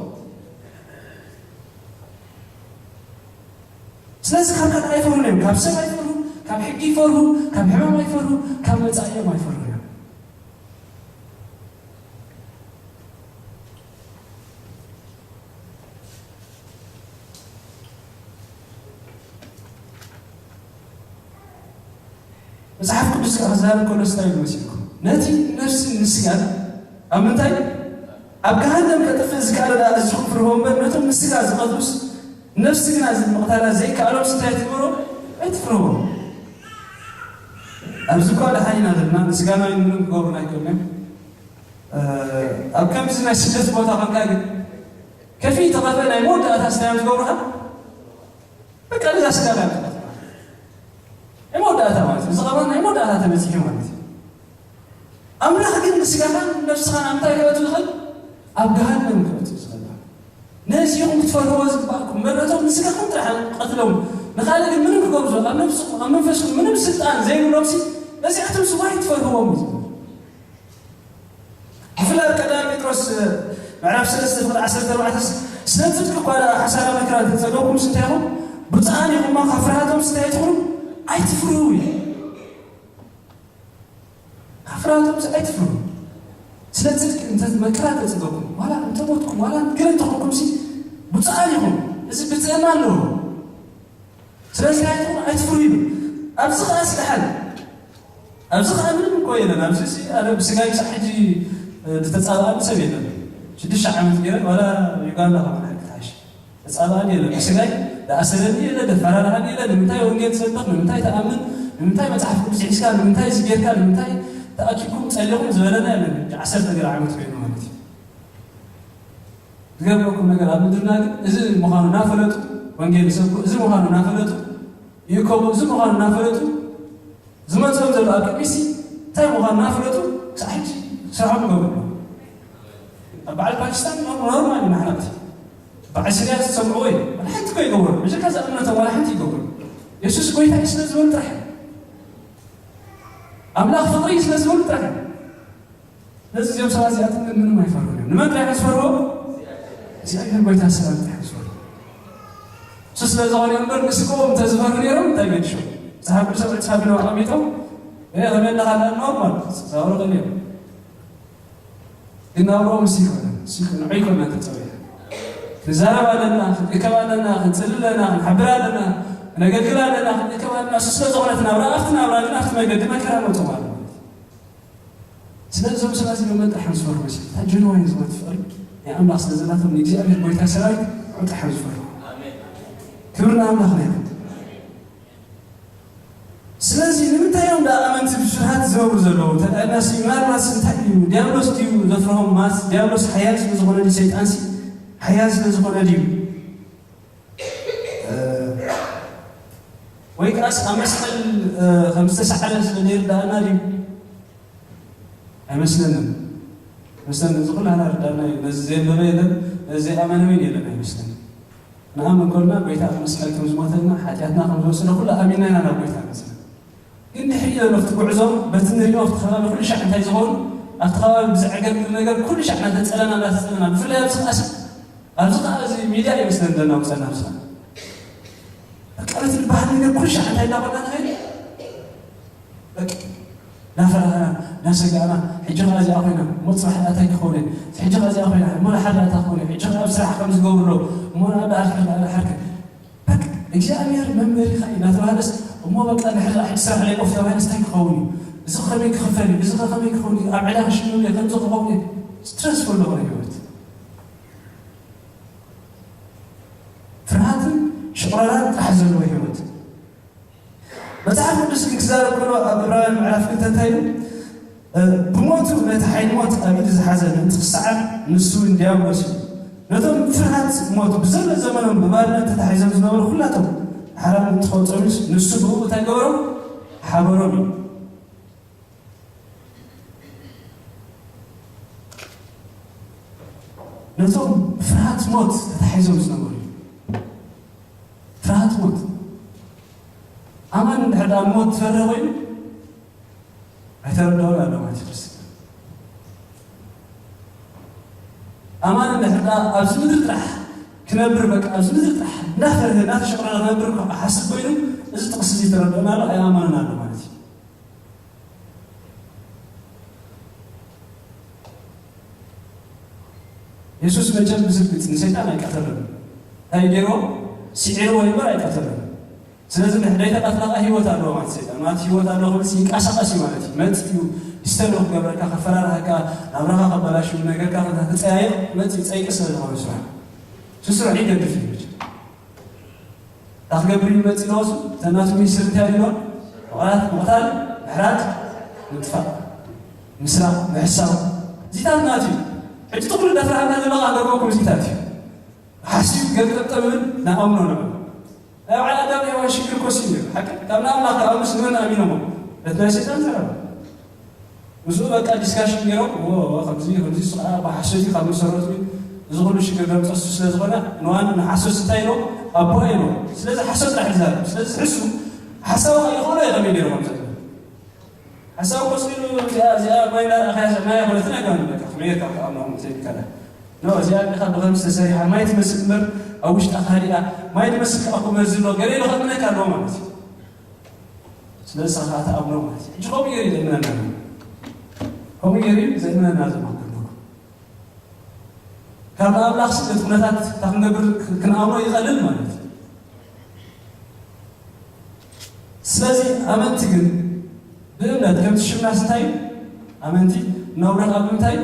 ስለዚ ካብ ካልእ ኣይፈርሁን እዮም። ካብ ሰብ ኣይፈርሁ፣ ካብ ሕጊ ይፈርሁ፣ ካብ ሕማም ኣይፈርሁ፣ ካብ መጻኢኦም ኣይፈርሁ እዮም። መጽሓፍ ቅዱስ ከኣ ክዛረብ ከሎ እንታይ ኢሉ መሲልኩም? ነቲ ነፍስን ንስጋን ኣብ ምንታይ? ኣብ ገሃነም ከጥፍእ ዝከኣለ ደኣ እዚ ክፍርሆ እምበር፣ ነቶም ንስጋ ዝቐትሉስ ነፍሲ ግና እዚ ምቕታላ ዘይከኣሎም እንታይ ትግበሮ? ኣይትፍርሆ። ኣብዚ እኳ ደሓን ኢና ዘለና፣ ንስጋና ምንም ክገብሩና ኣይክእሉን እዮም። እ፣ ኣብ ከምዚ ናይ ስደት ቦታ ኮንካ ግን ከፊ ተቐፈ ናይ መወዳእታ ስታዮም ዝገብሩኻ በቃ ነዛ ስጋ ናይ መወዳእታ። ናይ መወዳእታ ማለት እዩ። እዚ ኸማን ናይ መወዳእታ ተበጺሑ ማለት እዩ። ኣምላኽ ግን ንስጋኻን ነፍስኻን ኣብ ምንታይ ከእቱ ዝኽእል? ኣብ ገሃነም ከእቱ ዝኽእል። ነዚ ኢኹም ክትፈርህዎ ዝግባእኩም። እምበር ነቶም ንስጋኹም ጥራሕ ቀትሎም። ንኻልእ ግን ምንም ክገብሩ፣ ኣብ ነብስኹም፣ ኣብ መንፈስኩም ምንም ስልጣን ዘይብሎምሲ ነዚኣቶም ስዋ ኣይትፈርህዎም እዩ ዝብል። ብፍላይ ኣብ ቀዳማይ ጴጥሮስ ምዕራፍ ሰለስተ ፍቕዲ ዓሰርተ ኣርባዕተ፣ ስለ ጽድቂ እኳ ደኣ ሓሳራ መከራ እንተጸገብኩምስ እንታይ ኢኹም? ብፁዓን ኢኹም እሞ ካብ ፍርሃቶምስ እንታይ ኣይትኹኑ? ኣይትፍርሁ እዩ። ካብ ፍርሃቶምስ ኣይትፍርሁ። ስለ ጽድቂ እንተ መከራ እንተጸገብኩም፣ ዋላ እንተ ሞትኩም፣ ዋላ ገለ እንተ ኾንኩምሲ ብፁዓን ኢኹም። እዚ ብጽዕና ኣለዎ። ስለዚ እንታይ ኣይትኹኑ? ኣይትፍርሁ ይብል። ኣብዚ ኸኣ ስደሓን ኣብዚ ኸኣ ምንም እኮ የለን። ኣብዚ ሲ ኣነ ብስጋይ ክሳዕ ሕጂ፣ እ፣ ዝተጻብኣኒ ሰብ የለን። ሽዱሽተ ዓመት ገይረ ዋላ ዩጋንዳ ከማን ሓቂ ትሓይሽ። ተጻብኣኒ የለን። ብስጋይ ዝኣሰረኒ የለ፣ ዘፈራርሃኒ የለ። ንምንታይ ወንጌል ትሰብኽ? ንምንታይ ትኣምን? ንምንታይ መጽሓፍ ቅዱስ ሒዝካ? ንምንታይ እዚ ጌርካ? ንምንታይ ተኣኪብኩም ጸሊኹም ዝበለና የለን። ሕጂ ዓሰርተ ገለ ዓመት ኮይኑ ማለት እዩ። ዝገርመኩም ነገር ኣብ ምድርና ግን እዚ ምዃኑ እናፈለጡ ወንጌል ይሰብኩ፣ እዚ ምዃኑ እናፈለጡ ይእከቡ፣ እዚ ምዃኑ እናፈለጡ ዝመፅኦም ዘሎ ኣብ ቅድሚሲ እንታይ ምዃኑ እናፈለጡ ክሳብ ሕጂ ስርሖም ይገብሩ ኣለዉ። ኣብ በዓል ፓኪስታን ኖር-፣ ኖርማል እዩ ንዓና እቲ። በዓል ስርያ ዝሰምዕዎ እዩ። ዋላ ሓንቲ እኮ ይገብሩ። ብጀካ እዛ እምነቶም ዋላ ሓንቲ ይገብሩ። የሱስ ጎይታ እዩ ስለ ዝበሉ ጥራሕ እዩ። ኣምላኽ ፍቕሪ እዩ ስለ ዝበሉ ጥራሕ እዩ። ስለዚ እዚኦም ሰባት እዚኣቶም ግን ምንም ኣይፈርሁን እዮም። ንመን ጥራሕ እዮም ዝፈርሁ? እግዚኣብሔር ጎይታ ሰራዊት ጥራሕ እዮም ዝፈርሁ። እሱ ስለ ዝኾነ እምበር ንስግኦም እንተዝፈርሁ ነይሮም እንታይ ገድሾም? መጽሓፍ ቅዱስ ኣብ ዕጽፋ ቢሎም ኣቐሚጦም፣ "እ፣ ከመይ ኣለኻ?" እንዳበሉ ኖርማል ክዛወሩ ይኽእሉ እዮም። ግን ናብርኦም እሱ ይኮነ፣ እሱ ይኮነ፣ ንዑ ይኮነ ተጸዊዑ። ክንዛረብ ኣለና፣ ክንእከብ ኣለና፣ ክንጽሊ ኣለና፣ ክንሓብር ኣለና፣ ክነገልግል ኣለና፣ ክንእከብ ኣለና። እሱ ስለ ዝኾነ እቲ ናብራ፣ ኣብቲ ናብራ ግን ኣብቲ መገዲ መከራ መውጽኦም ኣሎ። ስለዚ እዞም ሰባት እዚኦም መን ጥራሕ እዮም ዝፈርሁ መሲሉ? እታ ጀንዋይን ዝኾነት ፍቕሪ ናይ ኣምላኽ ስለ ዘላቶም ንእግዚኣብሔር ጎይታ ሰራዊት ንዑ ጥራሕ እዮም ዝፈርሁ። ክብሪ ንኣምላኽና ይኹን። ስለዚ ንምንታይ እዮም ደኣ ኣመንቲ ብፍርሃት ዝነብሩ ዘለዉ? እንተ ደኣ ኢልናሲ ምናልባትሲ እንታይ እዩ? ዲያብሎስ ድዩ ዘፍርሆም? ማለት ዲያብሎስ ሓያል ስለ ዝኾነ ድዩ? ሰይጣንሲ ሓያል ስለ ዝኾነ ድዩ? እ፣ ወይ ከኣስ ኣብ መስቀል፣ እ፣ ከም ዝተሳዕረ ስለ ዘይርድኣና ድዩ? ኣይመስለንን። መስለኒ እዚ ኩላህና ርዳእና እዩ። ነዚ ዘየንበበ የለን፣ ነዚ ዘይኣመነ እውን የለን ኣይመስለኒ። ንኣምን ኮልና ጎይታ ኣብ መስቀል ከም ዝሞተልና፣ ሓጢኣትና ከም ዝወሰደ ኩሉ ኣሚንና ኢና ናብ ጎይታ መጺና። ግን ድሕሪ ኢለ ኣብቲ ጉዕዞ በቲ ንሪኦ ኣብቲ ከባቢ ኩሉ ሻዕ እንታይ ዝኸውን ኣብቲ ከባቢ ብዘዕገርግር ነገር ኩሉ ሻዕ እናተጸለና፣ እናተጸለና፣ ብፍላይ ኣብዚ ኸኣሲ፣ ኣብዚ ኸኣ እዚ ሚድያ ይመስለኒ ዘናውጸና ኣብዚ ኸኣ። በቃ ነቲ ዝበሃል ነገር ኩሉ ሻዕ እንታይ እናበልና ንኸይድ? በቃ እናፈራህና፣ እናሰጋእና፣ ሕጂ ኸኣ እዚኣ ኮይና፣ እሞ ጽባሕ እንታይ ክኸውን እየ? ሕጂ ኸኣ እዚኣ ኮይና፣ እሞ ደሓር እንታይ ክኸውን እየ? ሕጂ ኸኣ ኣብ ስራሕ ከም ዝገብሩ ኣለዉ፣ እሞ ደኣ ደኣ ደኣ ደኣ ደኣ በቃ እግዚኣብሔር መምህርኻ እዩ እናተባህለስ እሞ በቃ ንሕዚ ሕጂ ስራሕ ለይቆፍ ተባሂሉ እንታይ ክኸውን እዩ? እዚ ከመይ ክኽፈል እዩ? እዚ ከመይ ክኸውን እዩ? ኣብ ዕዳ ክሽመም እየ፣ ከምዚ ክኸውን እየ። ስትረስፉል ዝኾነ ህይወት። ፍርሃትን ሽቕረራን ጥራሕ ዘለዎ ህይወት። መጽሓፍ ቅዱስ ግን ክዛረብ ከሎ ኣብ ዕብራውያን ምዕራፍ ክልተ እንታይ ኢሉ? እ፣ ብሞቱ ነቲ ሓይሊ ሞት ኣብ ኢዱ ዝሓዘ ምእንቲ ክሰዓር ንሱ እውን ዲያብሎስ እዩ። ነቶም ፍርሃት ሞት ብዘሎ ዘመኖም ብባርነት ተታሒዞም ዝነበሩ ኩላቶም ሓራም እንትኸውጾምስ ንሱ ብኡ እንታይ ገበሮም? ሓበሮም እዩ። ነቶም ብፍርሃት ሞት ተታሒዞም ዝነበሩ እዩ። ፍርሃት ሞት። ኣማን እንድሕር ደኣ ሞት ትፈርህ ኮይኑ ኣይተረድኦን ኣሎ ማለት እዩ ክርስትና። ኣማን እንድሕር ደኣ ኣብዚ ምድሪ ጥራሕ ክነብር፣ በቃ ኣብዚ ምድሪ ጥራሕ እንዳፈርህ እንዳተሸቕረረ ክነብር ሓስብ ኮይኑ እዚ ጥቕሲ እዚ ተረድኦን ኣሎ ኣይኣማንን ኣሎ ማለት እዩ። የሱስ መቸም ብዝርግጽ ንሰይጣን ኣይቀተሎን። እንታይ ገይርዎ? ስዒርዎ እምበር ኣይቀተሎን። ስለዚ ንሕደይ ተቐትላቓ ህይወት ኣለዎ ማለት ሰይጣን። ማለት ህይወት ኣለዎ ክብል ይንቀሳቐስ እዩ ማለት እዩ። መጽእ እዩ፣ ዲስተርብ ክገብረካ፣ ከፈራርሃካ፣ ናብራኻ ከበላሽው ነገርካ ክጸያየቕ መጽእ እዩ፣ ጸይቂ ስለ ዝኾነ ስራሕ። ስስርሑ ይገድፍ እዩ መቸም። እንታይ ክገብር እዩ መፂኡ? ንሱ ተናቱ ሚኒስትር እንታይ ኢልዎ? ምቕራት፣ ምቕታል፣ ምሕራድ፣ ምጥፋእ፣ ምስራቕ፣ ምሕሳው። እዚታት ናቱ እዩ። ሕጂ ትኩሉ ደፍራና ዘሎ ቃል ደርበኩም እዚታት እዩ። ሓሲብ ገልጠጠምን ንኣምኖ ንዑ። ናይ ባዕላ ኣዳም ሔዋን ሽግር ኮሲ እዩ። ሓቂ ካብ ንኣምላኽ ክኣምኑስ ንመን ኣሚኖሞ? በቲ ናይ ሰይጣን ዘረባ። ምስኡ በቃ ዲስካሽን ገይሮም፣ እዎ፣ እዎ፣ ከምዚ፣ ከምዚ፣ እሱ ከዓ ብሓሶት እዩ ካብ መሰረቱ እዩ። እዚ ኩሉ ሽግር ዘምፀሱ ስለ ዝኾነ፣ ንዋን ንሓሶት እንታይ ኢሎም? ኣቦ ኢሎም። ስለዚ ሓሶት ጥራሕ ይዛረብ። ስለዚ ዝሕሱ ሓሳዊ ከዓ ይኽእሎ እዩ ከመይ ገይሩ ከም ዘሎ። ሓሳዊ ኮስ ኢሉ እዚኣ፣ እዚኣ ማይ እናረኣኻያ ማይ ኣይኮነትን ኣይኮነን፣ በቃ ከመይ ጌርካ ክትኣምኖ ከም ዘይከኣል። ኖ፣ እዚኣ እንዲኻ ብኸምዚ ተሰሪሓ ማይ ትመስል እምበር ኣብ ውሽጣ ካሊኣ ማይ ትመስል ከዓ እኮ መርዚ ኣሎ፣ ገለ ኢሉ ከእምነካ ኣለዎ ማለት እዩ። ስለዚ ንስኻ ትኣምኖ ማለት እዩ። ሕጂ ከምኡ ገይሩ እዩ ዘእምነና። ከምኡ ገይሩ እዩ ዘእምነና ዘሎ። ካብ ኣምላኽ ስእለት ኩነታት እታ ክንገብር ክንኣምኖ ይቐልል ማለት እዩ። ስለዚ ኣመንቲ ግን ብእምነት፣ ከምቲ ሽምናስ እንታይ እዩ? ኣመንቲ ነውሪ ካብ ምንታይ?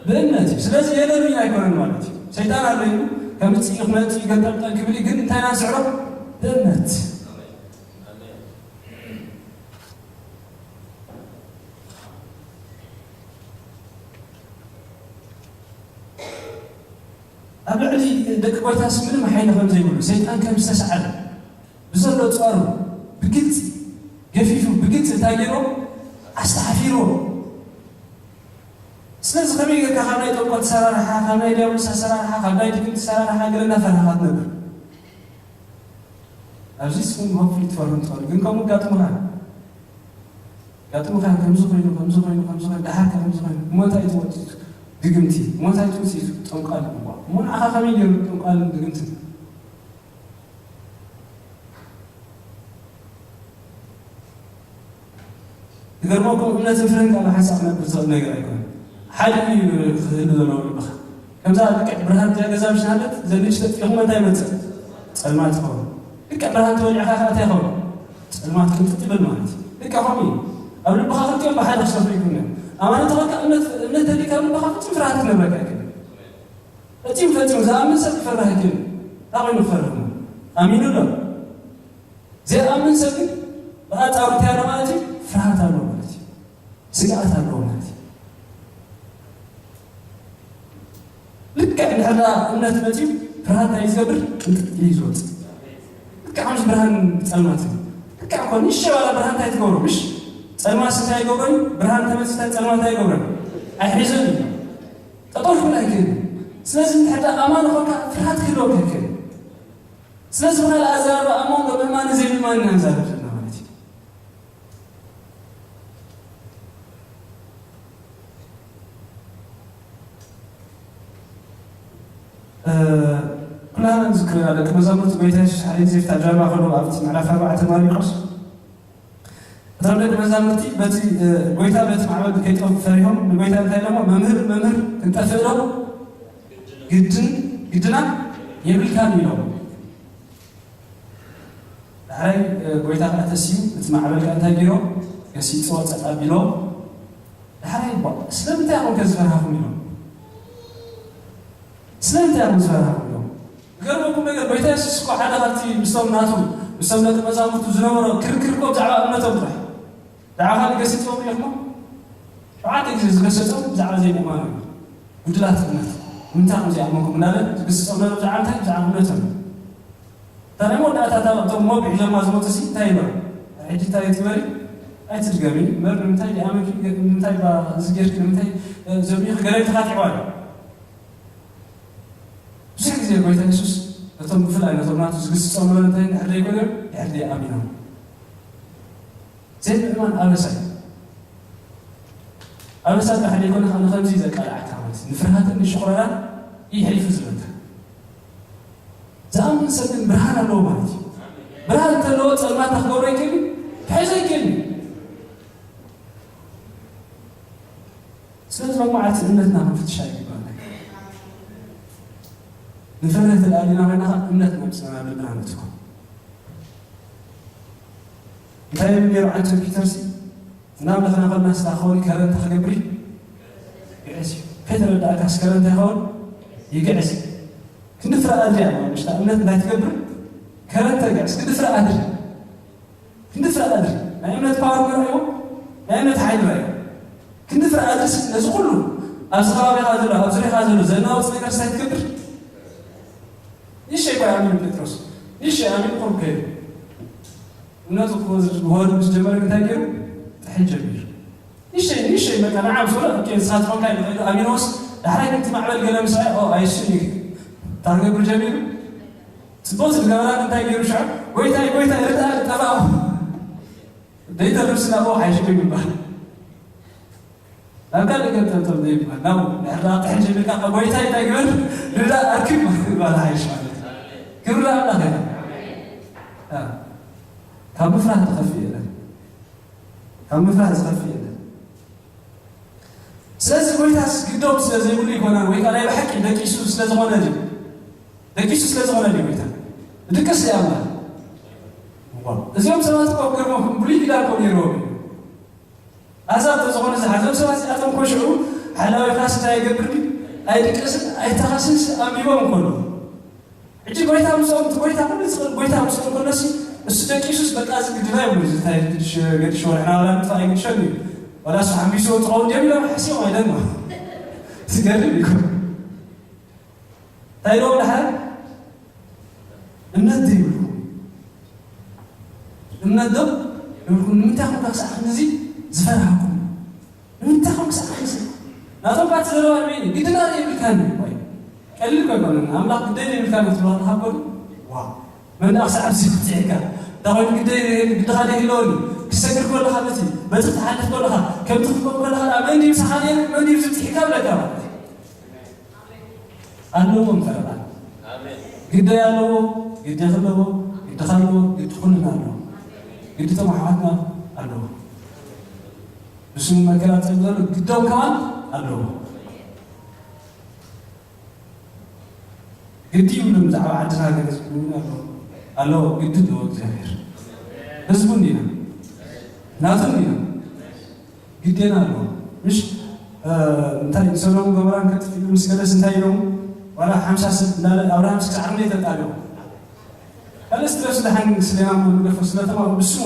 ብእምነት እዩ። ስለዚ የለን እዩ ኣይኮነን ማለት እዩ። ሰይጣን ኣሎ ኢሉ ከምፅእ እዩ፣ ክመፅእ እዩ፣ ገንጠልጠል ክብል እዩ። ግን እንታይ ኢና ንስዕሮ? ብእምነት። ኣብ ልዕሊ ደቂ ጎይታስ ምንም ሓይሊ ከም ዘይብሉ፣ ሰይጣን ከም ዝተሰዓረ ብዘሎ ጸሩ ብግልጺ ገፊፉ፣ ብግልጺ እንታይ ገይርዎ? ኣስተሓፊርዎ። ስለዚ ከመይ ጌርካ ካብ ናይ ጠንቆልቲ ኣሰራርሓ፣ ካብ ናይ ዲያብሎስ ኣሰራርሓ፣ ካብ ናይ ድግምቲ ኣሰራርሓ ገለ እናፈራህኻ ትነብር? ኣብዚ ስም ሆፕፉሊ ትፈርም ትኽእል፣ ግን ከምኡ ኣጋጥሙኻ ኣጋጥሙኻ ከምዚ ኮይኑ፣ ከምዚ ኮይኑ፣ ከምዚ ኮይኑ፣ ደሓር ከ ከምዚ ኮይኑ፣ እሞ እንታይ እዩ እቲ ውፅኢቱ? ድግምቲ። እሞ እንታይ እዩ እቲ ውፅኢቱ? ጠንቋሊ። እሞ ንዓኻ ከመይ ገይሩ ጠንቋልን ድግምትን? ዝገርመኩም፣ እምነትን ፍርህን ካብ ሓንሳእ ክነብር ዝኽእል ነገር ኣይኮነን። ሓደ እዩ ክህሉ ዘለዎ ልብኻ። ከምዛ ልክዕ ብርሃን እዚኣ ገዛ ምሽ ናለት፣ ዘንሽ ተጥፊኹም እንታይ ይመጽእ? ጸልማት ይኸውን። ልክዕ ብርሃን ተወሊዕኻ ከኣ እንታይ ይኸውን? ጸልማት ቅንጥጥ ይብል ማለት እዩ። ልክዕ ከምኡ እዩ። ኣብ ልብኻ ክልቲኦም ብሓደ ክሰፍሩ ይግብኦም። ኣማኒ ተኾንካ እምነት፣ እምነት ተሊካ ኣብ ልብኻ ፍጹም ፍርሃት ክነብረካ ኣይክእልን። ፈጺሙ፣ ፈጺሙ ዝኣምን ሰብ ክፈርህ ኣይክእልን። እንታይ ኮይኑ ክፈርህ እሞ? ኣሚኑ ኣሎ። ዘይኣምን ሰብ ግን ብኣንጻሩ እንታይ ኣሎ ማለት እዩ? ፍርሃት ኣሎ ማለት እዩ። ስግኣት ኣለዎ ማለት እዩ። ልክዕ እንድሕር ደኣ እምነት መፅዩ ፍርሃት እንታይ እዩ ዝገብር? ቅንጥጥ ኢሉ እዩ ዝወፅእ። ልክዕ ከምዚ ብርሃን ጸልማት እዩ። ልክዕ እኮ ንእሽተይ ዋላ ብርሃን እንታይ ትገብሮ? ምሽ ጸልማት እንታይ ይገብሮ እዩ? ብርሃን ተመፅዩ እንታይ ጸልማት እንታይ ይገብሮ? ኣይሕዞን እዩ። ጠጠው ክብል ኣይክእልን እዩ። ስለዚ እንድሕር ደኣ ኣማኒ ኾንካ ፍርሃት ክህልወካ ኣይክእልን። ስለዚ ብኻልእ ኣዘራርባ ኣብ መንጎ ምእማንን ዘይምእማንን ኢና ንዛረብ ዘለና ማለት እዩ። እ፣ ኩላህና ንዝክር ኢና፣ ደቂ መዛሙርቲ ጎይታ የሱስ ሓደ ግዜ ኣብታ ጃልባ ከለዉ ኣብቲ ምዕራፍ ኣርባዕተ ማርቆስ፣ እቶም ደቂ መዛሙርቲ በቲ፣ እ፣ ጎይታ በቲ ማዕበል ከይጠፍኡ ፈሪሆም ንጎይታ እንታይ ኢሎሞ? "መምህር፣ መምህር፣ ክንጠፍእ ዶ ግድን፣ ግድና የብልካን?" ኢሎም። ዳሕራይ ጎይታ ከዓ ተሲኡ፣ እቲ ማዕበል ከዓ እንታይ ገይሮም? ገሲፅዎ፣ ፀጥ ኣቢሎም። ዳሕራይ ባ ስለምንታይ ኣኹም ከ ዝፈርሃኹም ኢሎም? ስለምንታይ ኣኹም ዝፈርሃኹም ኢሎም? ዝገርመኩም ነገር፣ ጎይታ የሱስ እኮ ሓደ ካብቲ ምስቶም ናቱ፣ ምስቶም ደቂ መዛሙርቱ ዝነበሮ ክርክር እኮ ብዛዕባ እምነቶም ጥራሕ። ደሓ ካልእ ገሲፅዎም ኢኹሞ? ሸውዓተ ግዜ ዝገሰፆም ብዛዕባ ዘይምእማኖም እዩ። ጉድላት እምነት። ንምንታይ ከምዚ ይኣመንኩም እናበለ ዝገስፆም ዘሎ ብዛዕባ እንታይ? ብዛዕባ እምነቶም እዩ። ታዲያ መወዳእታ እታ እቶም ሞብ ሒዞማ ዝመፁ ሲ እንታይ ይበሉ? ሕጂ እንታይ ትበሊ? ኣይትድገሚ እምበር ንምንታይ ዲኣመንኪ? ንምንታይ ባ እዚ ጌርኪ? ንምንታይ ዘሚኺ? ገለ ተኻቲዕዋ እዩ። ብዙሕ ግዜ ጎይታ የሱስ ነቶም ብፍላይ ነቶም ናቱ ዝግስጾም ነበረ እንታይ ድሕር ዘይኮነ ድሕር ደይ ኣሚኖም ዘይምእማን ኣበሳ እዩ። ኣበሳ ጥራሕ ዘይኮነ ከዓ ንከምዚ ዘቃልዓካ ማለት እዩ። ንፍርሃትን ንሽቑረራን ይሕሊፉ ዝበልካ ዝኣምን ሰብ ግን ብርሃን ኣለዎ ማለት እዩ። ብርሃን እንተለዎ ጸልማት ክገብሮ ይክእል እዩ፣ ክሕዞ ይክእል እዩ። ስለዚ ሎም መዓልቲ እምነትና ክንፍትሻ ይግባና። ንፈርህ ተዳሊና ኮይና ከዓ እምነት መምፅና ልብና ንትኮ እንታይ ይብል ነይሩ ዓንቶ ፒተርሲ? እናምለኽና ከለና ስታ ክኸውን ከረንታ ክገብር እዩ ግዕዝ እዩ። ከይተረዳእካስ ከረንታ ይኸውን ይግዕዝ እዩ። ክንዲ ፍረ ኣድሪ እያ ምሽታ እምነት እንታይ ትገብር? ከረንተ ግዕዝ ክንዲ ፍረ ኣድሪ ክንዲ ፍረ ኣድሪ ናይ እምነት ፓወር ንረእዮ ናይ እምነት ሓይሊ ንረእዮ ክንዲ ፍረ ኣድሪ ነዚ ኩሉ ኣብዚ ከባቢኻ ዘሎ ኣብ ዙሪኻ ዘሎ ዘናወፅ ነገር ስታይ ትገብር? ንሸይ እኮ ኣሚኑ ጴጥሮስ ንሸይ ኣሚኑ ኮም ከይዱ እምነቱ ክወርድ ምስ ጀመረ እንታይ ገይሩ? ጥሕል ጀሚሩ ንሸይ ንሸይ በቃ ንዓም ሶሎ እኬ ንስኻ ትኾንካ ይኽእል ኣሚኖስ ዳሕራይ ግን ትማዕበል ገለ ምስራይ ኦ ኣይስን እዩ ታርገብር ጀሚሩ ጽቡቅ ዝገበራን እንታይ ገይሩ ሽዑ ጎይታይ ጎይታይ ርዳ ጠፋኡ ደይተርፍ ስናቦ ሓይሽኮ ይባል ናብ ካልእ ገጠምቶም ዘይባል ናብ ንሕራ ጥሕል ጀሚርካ ጎይታይ እንታይ ግበር ርዳ ኣርክብ ይባል ሓይሽ ማለት ክብሪ ኣምላኽ ኢና ካብ ምፍራህ ትኸፍእ የለን ካብ ምፍራህ ዝኸፍእ የለን ስለዚ ጎይታስ ግዶም ስለ ዘይብሉ ይኮና ወይ ከዓ ናይ ብሓቂ ደቂሱ ስለ ዝኾነ ድዩ ደቂሱ ስለ ዝኾነ ድዩ ጎይታ ድቅስ ይኣምና እዚኦም ሰባት እኮ ገርሞም ብሉይ ኪዳን እኮ ነይርዎም እዩ ኣሕዛብ ተዝኾነ ዝሓዘም ሰባት እዚኣቶም እኮ ሽዑ ሓላዊ ፋስ እንታይ ይገብር ድዩ ኣይድቅስን ኣይተኻስንስ ኣንቢቦም እኮ ኣለዉ ሕጂ ጎይታ ምስኦም እቲ ጎይታ ኩሉ ዝኽእል ጎይታ ምስኦም ከሎሲ እሱ ደቂሱስ በቃ እዚ ግድና ይብሉ እዚ እንታይ ግድሽ ገድሽ ወርሕና ወላ ንጥፋ ኣይግድሸን እዩ ወላ እሱ ሓሚስዎ ትኸውን ድዮም ኢሎም ሓሲቦም ኣይደን ዝገርም እዩ እንታይ ኢሎም ድሓር እምነት ዘይብልኩም እምነት ዶ ይብልኩም ንምንታይ ኮንካ ክሳዕ ክንዚ ዝፈርሃኩም ንምንታይ ከም ክሳዕ ክስእ ናቶም ባት ዘለዋ ንበይኒ ግድና ዘይብልካኒ ወይ ቀሊል ኮይኮነ ኣምላኽ ግደይ ዘይብልካኒ ክትብላ ተሃበሉ ዋ መን ደኣ ክሳዕ ኣብዚ ክትፅሒካ እንታይ ኮይኑ ግደይ ግድኻ ዘይህለወኒ ክሰግር ከለኻ በቲ በቲ ክትሓልፍ ከለኻ ከምቲ ክትከም ከለኻ ደኣ መን ድዩ ምሳኻ ነይሩ መን ድዩ ዝብፅሒካ ብለካ ማለት እዩ ኣለዎም ፈረቓ ግደይ ኣለዎ ግደኺ ኣለዎ ግድኻ ኣለዎ ግዲ ኩልና ኣለዎ ግዲ ተማሓዋትና ኣለዎ ብስሙ መከራ ፀግበሩ ግዶም ከማን ኣለዎ ግዲ ይብሉ ብዛዕባ ዓድና ገለ ዝብሉ ኣለዎ ኣለዎ ግዲ ኣለዎ እግዚኣብሔር ህዝቡ እንዲና ናቱ እንዲና ግዴና ኣለዎ ምሽ እንታይ ሰሎም ገበራን ከጥፍኡ ምስ ገለስ እንታይ ኢሎም ዋላ ሓምሳ ሰብ እንዳለ ኣብርሃም ስክሳዕ ክንደይ ተጣልዮም ካልስ ድረስ ደሓን ስሌማን መምለፎ ስለተማሩ ብስሙ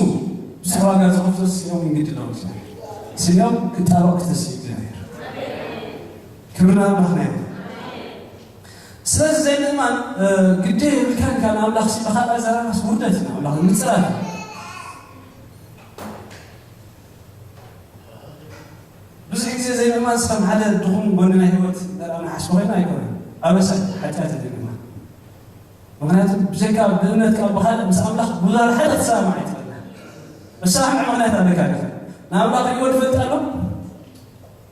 ብዙሕ ዋጋ ዝኸፍሎ ስሌኦም እንግዲ ኣለዎ እግዚኣብሔር ስሌኦም ክጣበቕ ክተስዩ እግዚኣብሔር ክብርና ኣምላኽና እዮም ስለዚ ዘይምእማን ግዴ የብልካን ካብ ንኣምላኽ ሲ ብኻልኣ ዘራራስ ውርደት እዩ ንኣምላኽ ምፅራር እዩ ብዙሕ ግዜ ዘይምእማን ስኸም ሓደ ድኹም ጎኒ ናይ ህይወት ዘርኣ ንሓስቦ ኮይና ኣይኮነ ኣበሳ ሓጢኣት ዘይምእማን ምክንያቱ ብዘይካ ብእምነት ካብ ብካልእ ምስ ኣምላኽ ጉዛር ሓደ ክሰማማዕ ኣይትኽእልና እሳምዕ ምክንያት ኣለካ ንኣምላኽ ሪእዎ ዝፈልጥ ኣሎ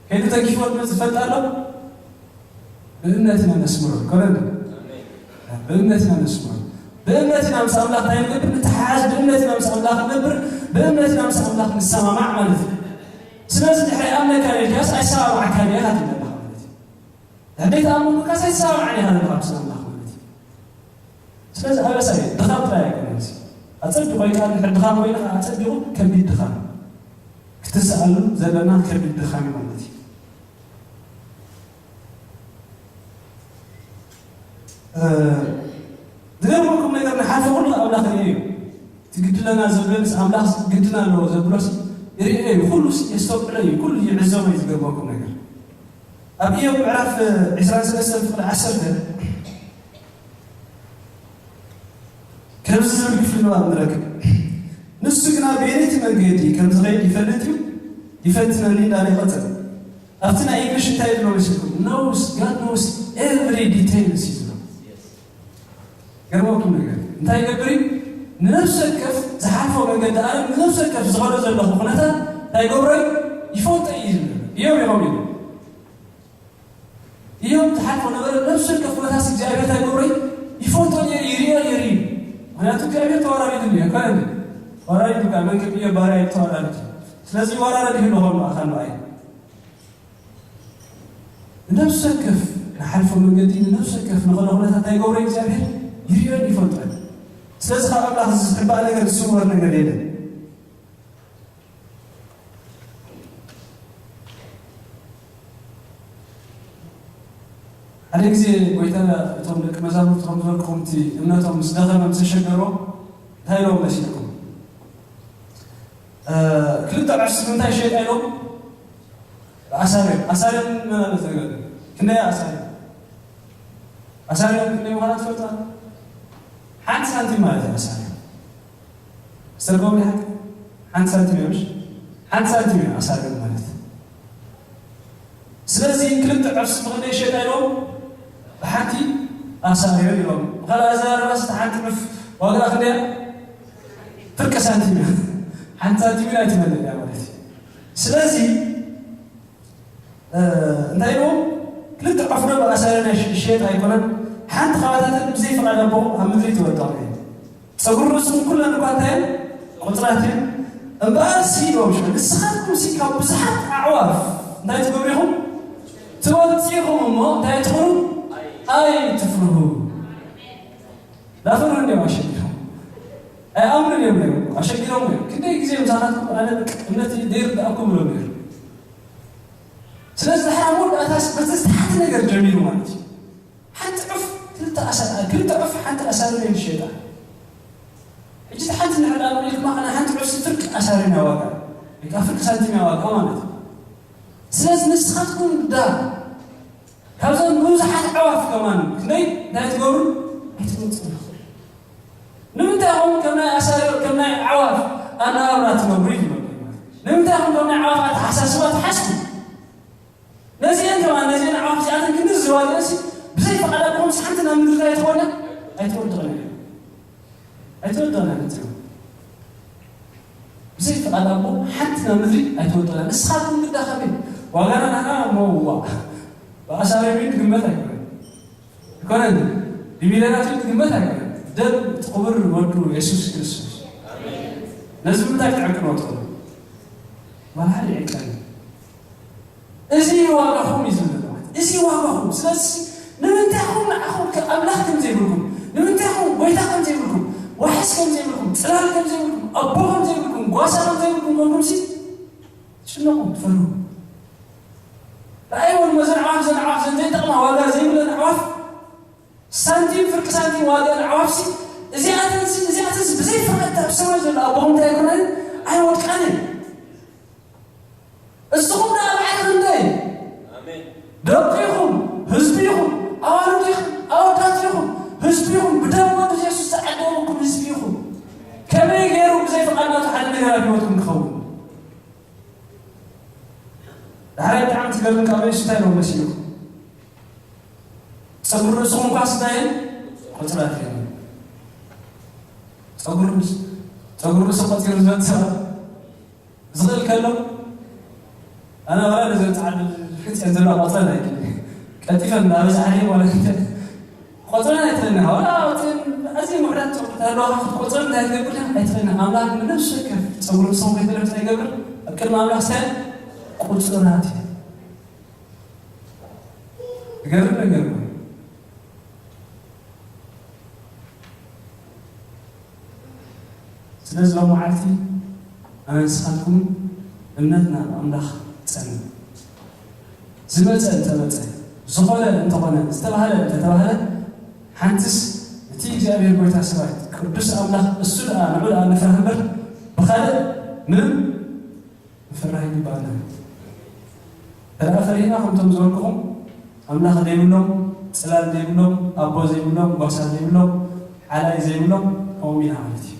ከይዱ ተጊፎ ዝፈልጥ ኣሎ ብእምነት ኢና ነስምሮ ይኮነን ብእምነት ኢና ነስምሮ ብእምነት ኢና ምስ ኣምላኽ እንታይ ንገብር ንተሓሓዝ ብእምነት ኢና ምስ ኣምላኽ ንነብር ብእምነት ኢና ምስ ኣምላኽ ንሰማማዕ ማለት እዩ ስለዚ ድሕሪ ኣምነካ ኢልካስ ኣይሰማማዕካን እየ ኢኻ ትብለካ ማለት እዩ ድሕደይ ተኣመንካስ ኣይሰማማዕን ኢኻ ዘለካ ምስ ኣምላኽ ማለት እዩ ስለዚ ኣበሳ እዩ ድኻም ጥራይ ኣይኮነን ኣጸቢቑ ወይ ከዓ ድሕሪ ድኻም ኮይኑ ከዓ ኣጸቢቑ ከቢድ ድኻም ክትስኣሉ ዘለና ከቢድ ድኻም እዩ ማለት እዩ። ዝገርመኩም ነገር ንሓልፎ ኩሉ ኣምላኽ ርእዮ እዩ። እቲ ግድለና ዘብለንስ ኣምላኽ ግድና ኣለዎ ዘብሎስ ይርእዮ እዩ። ኩሉ የስተውዕሎ እዩ። ኩሉ ይዕዘቦ እዩ። ዝገርመኩም ነገር ኣብ ኢዮብ ምዕራፍ ዕስራን ሰለስተን ፍቕዲ ዓሰርተ ከምዚ ዝብል ክፍሊ ንባብ ንረክብ። ንሱ ግና በየነይቲ መንገዲ ከም ዝኸይድ ይፈልጥ እዩ፣ ይፈትነኒ እንዳለ ይቐጽል። ኣብቲ ናይ እንግሊሽ እንታይ ይብሎ መሲልኩም? Knows, God knows every details እዩ ዝብሎ። ገርመኩም ነገር እንታይ ይገብር እዩ? ንነፍሲ ወከፍ ዝሓልፎ መንገዲ ኣለም ንነፍሲ ወከፍ ዝኸዶ ዘለኹ ኩነታት እንታይ ይገብሮ እዩ? ይፈልጦ እዩ ዝብል እዮም ይኸም እዩ እዮም ዝሓልፎ ነበረ ነፍሲ ወከፍ ኩነታት እግዚኣብሔር እንታይ ይገብሮ እዩ? ይፈልጦ ነይሩ ይሪኦ ነይሩ እዩ። ምክንያቱ እግዚኣብሔር ተወራሪዱ እዩ እኮ ተወራሪዱ ካ መን ክብዮ ባርያ ተወራሪዱ ስለዚ ይወራረድ ይህሉ ኾኑ ኣኻል ንኣይ ንነፍሲ ወከፍ ንሓልፎ መንገዲ ንነፍሲ ወከፍ ንኸሎ ኩነታት እንታይ ይገብሮ እግዚኣብሔር ይሪኦን ይፈልጦን። ስለዚ ካብ ኣምላኽ ዝሕባእ ነገር ዝስወር ነገር የለን። ሓደ ግዜ ጎይታ እቶም ደቂ መዛሙርቱ ከም ዝበልኩኹም እቲ እምነቶም ምስ ደኸመ ምስ ተሸገሮ እንታይ ኢሎም መሲልኩም? ክልተ ዕስ ምንታይ ሸጣ ኢሎም ኣሳርዮም ኣሳርዮም መናለት ነገር ክንደይ ኣሳርዮም ኣሳርዮም ክንደይ ምዃና ትፈልጣ ሓንቲ ሳንቲም ማለት እዩ ኣሳርዮም ስተርጎም ሓንቲ ሳንቲም እዮም ሓንቲ ሳንቲም እዮም ኣሳርዮም ማለት ስለዚ ክልተ ዕስ ብክንደይ ሸጣ ኢሎም ብሓንቲ ኣሳርዮ ኢሎም ብካልእ ኣዘራርባ ስተ ሓንቲ ዕፍ ዋጋ ክንደያ ፍርቂ ሳንቲም እያ ሓንቲ ሳንቲም እያ ኣይትመልእ እያ ማለት እዩ ስለዚ እንታይ ኢልዎም ክልተ ዕፍ ዶ ብኣሳርዮ ናይ ሸየጥ ኣይኮነን ሓንቲ ካባታተን ብዘይ ፍቓድ ኣቦ ኣብ ምድሪ ትወድቕ እያ ጸጉሪ ርእስኹም ኩለን እኳ እንታይ እየን ቁጽራት እየን እምበኣር ሲ ኢልዎም ሽዑ ንስኻትኩም ሲ ካብ ብዙሓት ኣዕዋፍ እንታይ ትገብሩ ኢኹም ትወጽኢኹም እሞ እንታይ ትኾኑ ኣይትፍርሁ ዳፈሩ እንዲዮም ኣሸጊሮም ኣይኣምኑን እዮም ነይሩ ኣሸጊሮም እዮም ክንደይ ግዜ ምሳኻትኩም ኣነ እምነት ደይርዳእኩም ብሎም ነይሩ ስለዚ ድሓር መወዳእታስ በቲ ዝተሓተ ነገር ጀሚሩ ማለት እዩ ሓንቲ ዕፍ ክልተ ኣሳ ክልተ ዕፍ ሓንቲ ኣሳሪ ናይ ዝሸጣ ሕጂ እቲ ሓንቲ ንዕዳ ንሪኢልኩም ኣኸና ሓንቲ ዕፍ ፍርቂ ኣሳሪ ናይ ዋጋ ወይ ከዓ ፍርቂ ሳንቲም ናይ ዋጋ ማለት እዩ ስለዚ ንስኻትኩም ዳ ካብዞም ብዙሓት ኣዕዋፍ ከማን ክንደይ እንታይ ትገብሩ ኣይትመፅኡ ንምንታይ ኹም ከም ናይ ኣሳሪ ከም ናይ ኣዕዋፍ ኣነባብራ ትነብሩ ይበሉ ንምንታይ ኹም ከም ናይ ኣዕዋፍ ኣተሓሳስባ ትሓስቡ ነዚአን ከማን ነዚአን ዓቕሚ እዚኣተን ክንዲ ዝዋግእሲ ብዘይ ፍቓድ ኣቦኹም ሓንቲ ናብ ምድሪ ኣይትኾነ ኣይትወድቕን እያ ኣይትወድቕን እያ ትብሉ ብዘይ ፍቓድ ኣቦ ሓንቲ ናብ ምድሪ ኣይትወድቕን እያ ንስኻትኩም ግዳ ከመይ ዋጋና ናና እሞ ዋ ብኣሳበይ ትግመት ኣይኮነን ኣይኮነን ብሚልዮናት ትግመት ኣይኮነን ደም እቲ ክቡር ወዱ የሱስ ክርስቶስ ነዚ ምንታይ ትዕቅኖ ትኾኑ ዋላ ሓደ ይዕቀን እዚ ዋጋኹም እዩ ዝብል ማለት እዚ ዋጋኹም ስለዚ ንምንታይ ኹም ንዓኹም ኣምላኽ ከም ዘይብልኩም ንምንታይ ኹም ጎይታ ከም ዘይብልኩም ዋሕስ ከም ዘይብልኩም ፅላል ከም ዘይብልኩም ኣቦ ከም ዘይብልኩም ጓሳ ከም ዘይብልኩም ኮንኩም ሲ ትጭነቑ ትፈርሁ ረኣይዎ ንመዘን ዓዋፍ ዘን ዓዋፍ ዘን ዘይጠቕማ ዋጋ ዘይብለን ዓዋፍ ሳንቲም ፍርቂ ሳንቲም ዋጋ ዓዋፍሲ እዚኣተንሲ እዚኣተንሲ ብዘይ ፍቓድ ኣብ ሰማይ ዘሎ ኣቦኹም እንታይ ኣይኮነን ኣይወድቃንን እስኹም ደኣ በዓል ክንደይ ደቂ ኢኹም ህዝቢ ኢኹም ኣዋልድ ኢኹም ኣወዳት ኢኹም ህዝቢ ኢኹም ብደም ወዲ የሱስ ዝተዓደወኩም ህዝቢ ኢኹም ከመይ ገይሩ ብዘይ ፍቓድ ናቱ ሓደ ነገር ኣብ ህይወትኩም ክኸውን ዳሕራይ ብጣዕሚ ትገርም ካብ ርእሱ እንታይ ነው መሲልኩም ፀጉሪ ርእስኹም ኳ ስታይል ቁፅራት የለን ፀጉሪ ርእሱ ፀጉሪ ርእሱ ቆፂሩ ዝበፅእ ዝኽእል ከሎ ኣነ ወላ ነዘን ፃዕዱ ሕፅን ዘለዋ ቆፅረን ኣይክእል ቀልጢፈን እናበዛሕኒ ማለት ቆፅረን ኣይትኽእልና ወላ ኣዝየ ምሕረት ፀጉሪ ተህልዋ ክትቆፅረን እንታይ ትገብር ኣይትኽእልና ኣምላኽ ንነፍሲ ወከፍ ፀጉሪ ርእስኹም ከይተለፍት ኣይገብር ኣብ ቅድሚ ኣምላኽ ስታይ ቁፅራት እዩ ዝገርም ነገር ነው ስለዚ ሎም መዓልቲ ኣነ ንስኻትኩም እምነትና ኣብ ኣምላኽ ጸንዕ። ዝመጸ እንተመጸ፣ ዝኾነ እንተኾነ፣ ዝተባህለ እንተተባህለ፣ ሓንትስ እቲ እግዚኣብሔር ጎይታ ሰራዊት ቅዱስ ኣምላኽ እሱ ደኣ ንዑ ደኣ ንፍራህ እምበር ብኻልእ ምንም ምፍራህ ይግባና። ተደኣ ፈሪህና ከምቶም ዝበልኩኹም ኣምላኽ ዘይብሎም፣ ጽላል ዘይብሎም፣ ኣቦ ዘይብሎም፣ ጓሳ ዘይብሎም፣ ዓላይ ዘይብሎም ከምኡ ኢና ማለት እዩ።